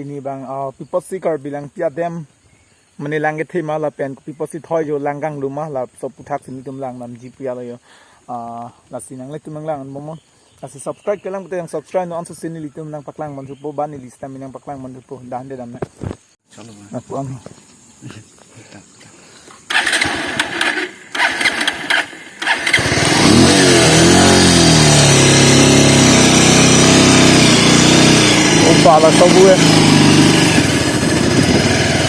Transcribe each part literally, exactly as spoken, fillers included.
Pini abang, ah, pi apotsi Karbi Langpi adem mane lang kethe ma lapen pi apotsi thoi jo lang kanglu ma, laso aputhak si nelitum lang damji pu ya lo yo. Ah, lasi nanglitum nanglang bomnon. Lasi subscribe kelang pute nang subscribe non, ansi nelitum nangpaklang bomthupo, ba neli sitame nangpaklang bomthupo. Dah, ante damnang. Chalo, ba. Aku ang. Opa, laso bu eh.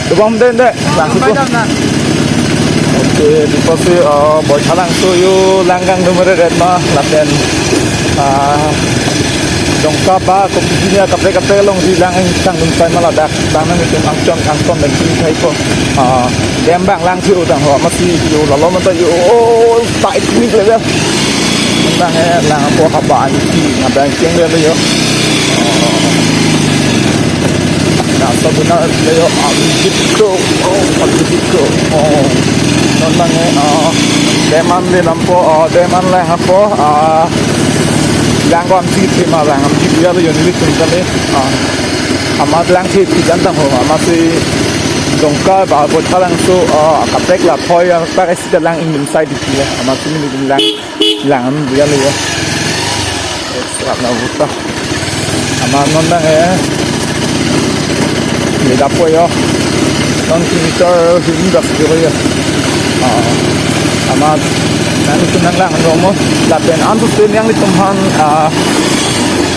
Dobom den de, langsung. Oke, pi apotsi, eh, Boithalangso yo lang kangdun mere ret ma, lapen, ah, Dongka ba kopi jini kaprek kaprek alongsi lang kangdun sai ma ladak. Tang nangtum angchon angchon dan kiri thai ko. Ah, dam abang lang thiu tang ho, amatsi yo lalo mata yo, oh, tight nik level. Bang eh, lang po haba anti, ngabang cheng level yo. Laso bu na level yo, ah, abijit ko, oh, abijit ko, oh. Non bang eh, ah, dam an le lampo, ah, dam an le hapo, ah, lang ko anti thema lang, anti dia lo yo nelitum kali, ah. Amat lang si pijan tang ho, amatsi Dongka ba Boithalangso, ah, kaprek la thoi, ah, pakai sita lang ingdun sai di ya, amatsi nelitum lang, lang dia lo yo. Serap na buta. Amat non bang eh. Ini dapo yo. Non kilometer hini dak yo yo. Ah, amat nanglitum nanglang bomnon. Lapen ansi nanglitum aphan, ah,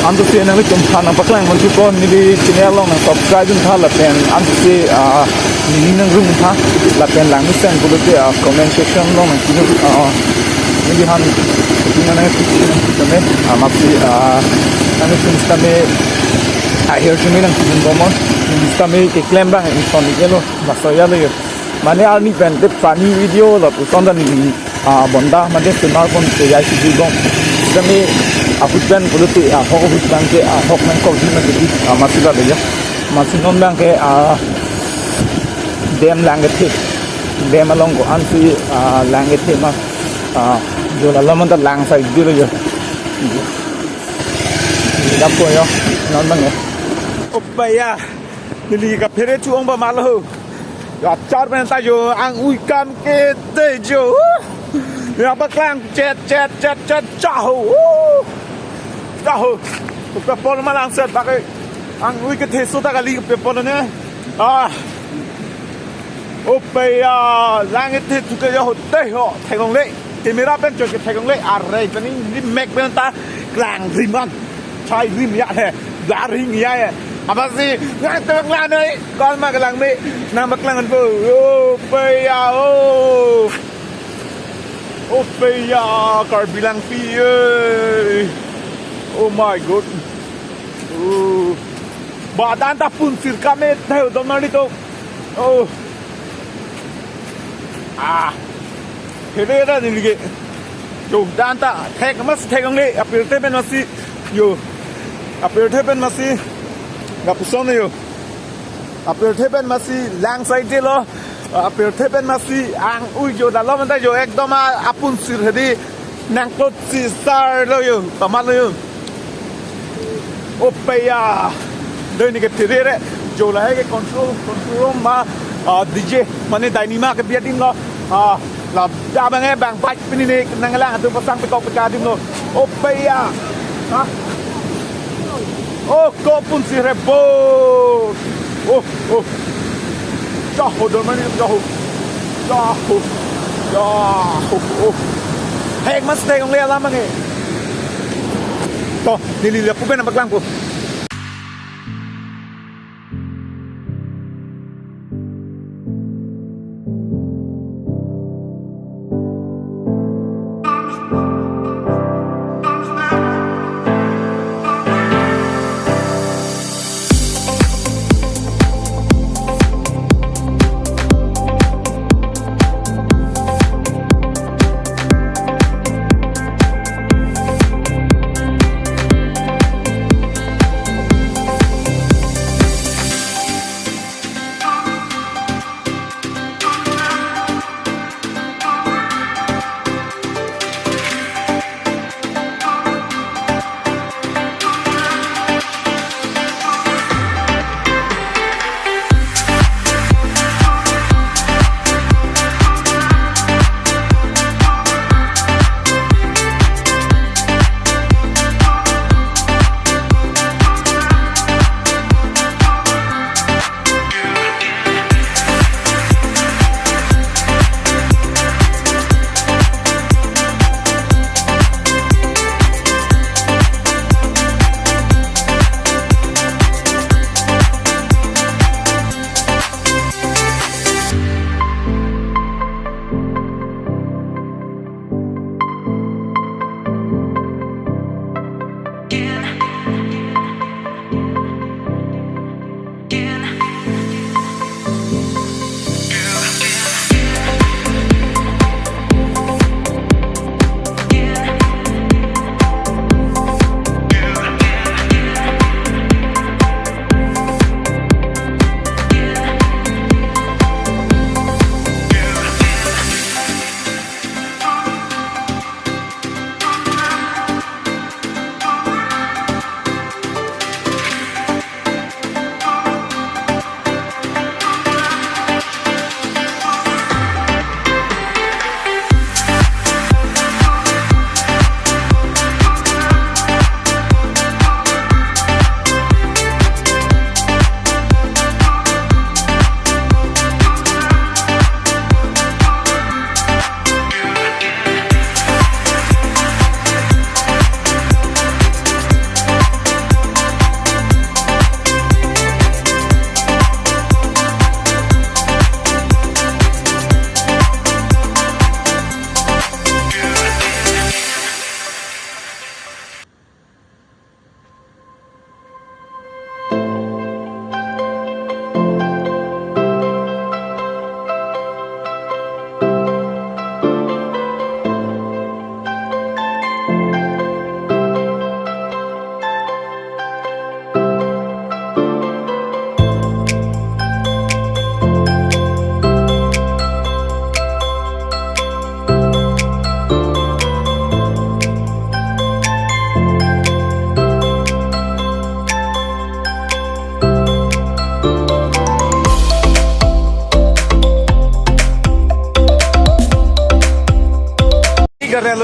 ansi nanglitum aphan nangpaklang bomthu ko, neli channel along nang subscribe duntha lapen ansi, ah, neli nangrung tha lapen langmesen pulote, ah, comment section along nang kinu, ah, neli aphan kinu nang kinu kame, ah, amatsi, ah, nanglitum sitame ahirjume nang kinu bomnon, neli sitame keklem abang ingson ik lo, laso ya lo yo. Mane arni pen te funny video lapuson ta neli, ah, bonta mane sumar pon te ya si bom. Sitame ahut pen pulote, ah, ahok ahut abang ke, ah, ahok nangkok di mane di, ah, amatsi la de ya. Amatsi non bang ke, ah, dam lang kethe. Dam along ko ansi, ah, lang kethe ma, ah, jo lalo mata lang sai di lo yo. Dapo yo, non bang yo. Opa ya. Neli kaphere chu ong ba ma lo. Ya char pen ta yo ang-ui kam ke te jo. Ya paklang chet chet chet chet chaho. Chaho. Pe pon ma lang set ba ke. Ang-ui kethe so ta kali pe pon ne. Ah. Opa ya, lang kethe thu ke yo ho te ho. Theklongle. Camera pen chot ke theklongle. Are, pani ni mek pen ta klang rim an. Chai rim ya he. Dar ring ya he. Amatsi, nang tebak lang noi. Kol ma kelang me. Nangpaklang an po. Opa ya, oh. Opa ya, Karbi Langpi, eh. Oh my God. Oh. Ba dan ta punsir kame thayo don mari to. Oh. Ah. Phere ra neli ke. Yo, dan ta thek mas theklongle, apirthe pen amatsi. Yo. Apirthe pen amatsi. Lapuson yo. Apirthe pen amatsi lang sai je lo. Apirthe pen amatsi ang-ui jo lalo mata jo ekdom a-, apunsir hedi. Nangklot si sar lo yo, pama lo yo. Opa ya. Doi ni ke phere re. Jo lahai ke control, control room ma, ah, D J, mane Dynama kebi adim lo. Ah, la da bang eh bang bike pini ni nanglang atu pasang pekok peka adim lo. Opa ya. Ha? Oh, ko punsir he bo. Oh, oh. Chaho don mani chaho. Chaho. Chaho. Oh. Hek mas theklongle alam ange. To, neli lapu pen nangpaklang po.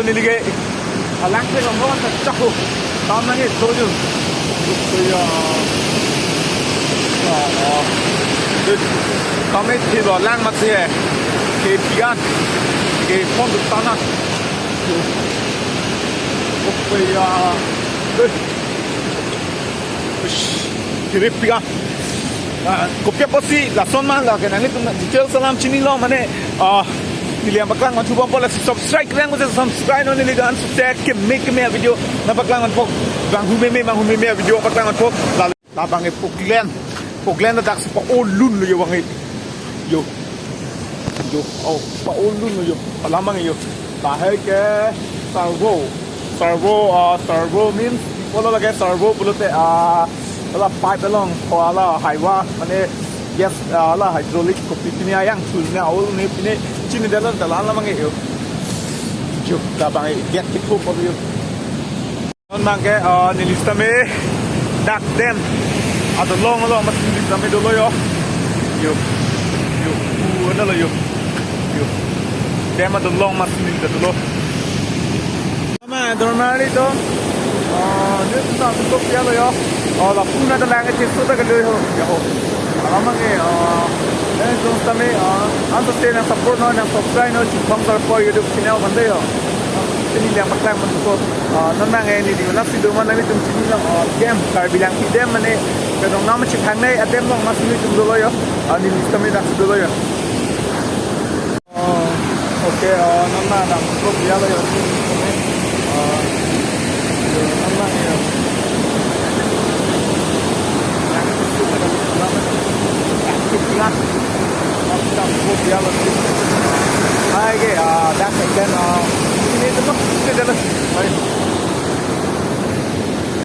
Neli ke alang ke long long ta chak ho. Tam nangji to jo. To ya. Ah, ah. Kami thilo lang mat si he. Ke pian. Ke pon tu tanah. To ya. Eh. Ush. Kiri pian. Ah, kopi apotsi lason ma la ke nanglitum details alam chinilo mane, ah, neli nangpaklang manthu bompo, lasi subscribe klempo, subscribe non neli dan subscribe keme keme video nangpaklang manpo, bang hu meme, bang hu meme video paklang manpo. La, labang e poklen, poklen daksi pa-olun lo yo bang e. Yo. Yo. Oh, pa-olun lo yo. Alamang yo. Lahai ke servo. Servo, ah, servo means, polo lage servo pulote, ah, hala pipe along, o hala haiwa, mane gas, ah, hala hydraulic kopi pine ayang sul ne aul ne pine chinidetlo, dalan alamang yo. Yo, labang e gate kitho po yo. Non abang ke, ah, neli sitame dak dam adolong along mas neli sitame dolo yo. Yo. Yo. U, ano lo yo. Yo. Dam adolong mas neli ta dolo. Mama, dormari to. Ah, ne tu sa tu ya lo yo. Oh, lapu na dalang e cheso ta ke lo yo. Ya ho. Alamang e, ah, ne tu sitame, ah, ansa se nang support non, nang subscribe non, Chingthong Sarpo YouTube channel kan de yo. Neli nangpaklang manpo. Ah, non abang e neli laksi do ma nanglitum chinilo, ah, dam, Karbi Langpi dam mane, kadong nam chithang nai adam along mas nelitum dolo yo. Ah, neli sitame daksi dolo yo. Oh, okay, ah, non abang dak kok ya lo yo. Ah, yo, non abang yo. Yang itu sudah dapat lama. Yang itu lah. Dak kok ya lo. Hai ke, ah, dak kan, ah, ini tempat kita jalan. Hai.